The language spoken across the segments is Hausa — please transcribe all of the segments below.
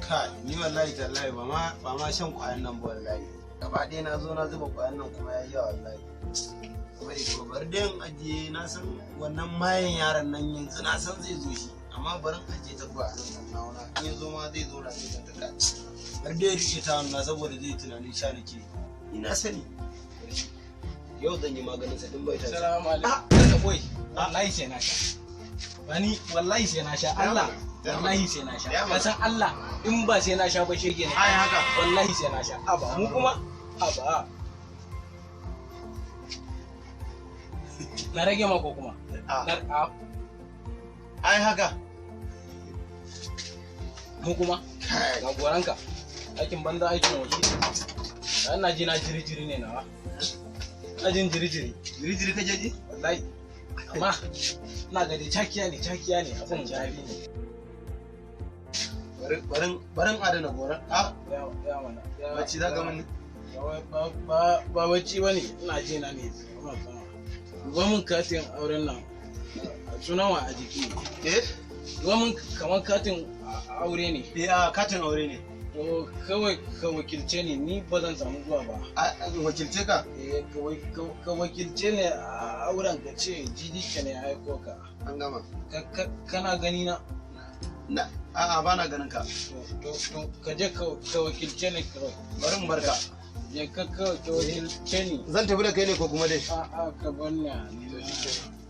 Kai, ni wallahi tallahi ba ma shan kwayan nan ba wallahi. Gaba ɗaya na zo na zuba kwayan nan kuma ya yi yawa wallahi. Bari ko bari dai in ajiye. Na san wannan mayen yaron nan yanzu, na san zai zo shi, amma bari in ajiye ta kawai a nan na wani in ya zo ma zai zo na zai ganta. Ka bari dai rike ta hannu saboda zai tunanin sha nake. Ni na sani yau zan yi maganin sa din bai ta. Salamu alaikum. Karka boye. Wallahi sai na sha. Bani, wallahi sai na sha. Allah. Wallahi sai na sha. Ka san Allah, in ba sai na sha ba shege ne. Ai haka. Wallahi sai na sha. Aba mu kuma. Aba. Na rage mako kuma. Na a Ai haka. Mu kuma. Kai. Ga goranka. Aikin banza, aikin waje. Ina ji na jiri jiri ne nawa. Ina jin jiri jiri. Jiri jiri kake ji? Wallahi. Amma ina ga dai cakiya ne, cakiya ne, abun zafi ne. Barin barin adana goran a. Ya ya mana. Ya. Bacci za ka mani? Ba bacci ba ne, ina ji na ne. Duba mun katin auren nan. Sunan wa a jiki? Eh. Duba mun, kamar katin aure ne. Eh, a katin aure ne. To kawai ka wakilce ni, ni ba zan samu zuwa ba. A wakilce ka? Eh, ka wakilce ni a auren, ka ce jidi ne ya aiko ka. An gama. Kana gani na? Na, a'a, ba na ganin ka. To ka je ka wakilce ni kawai. Bari in barka. Je ka kawai ka wakilce ni. Zan tafi da kai ne ko kuma dai? A'a, ka bar ni a ni.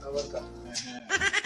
Na barka. Ehe.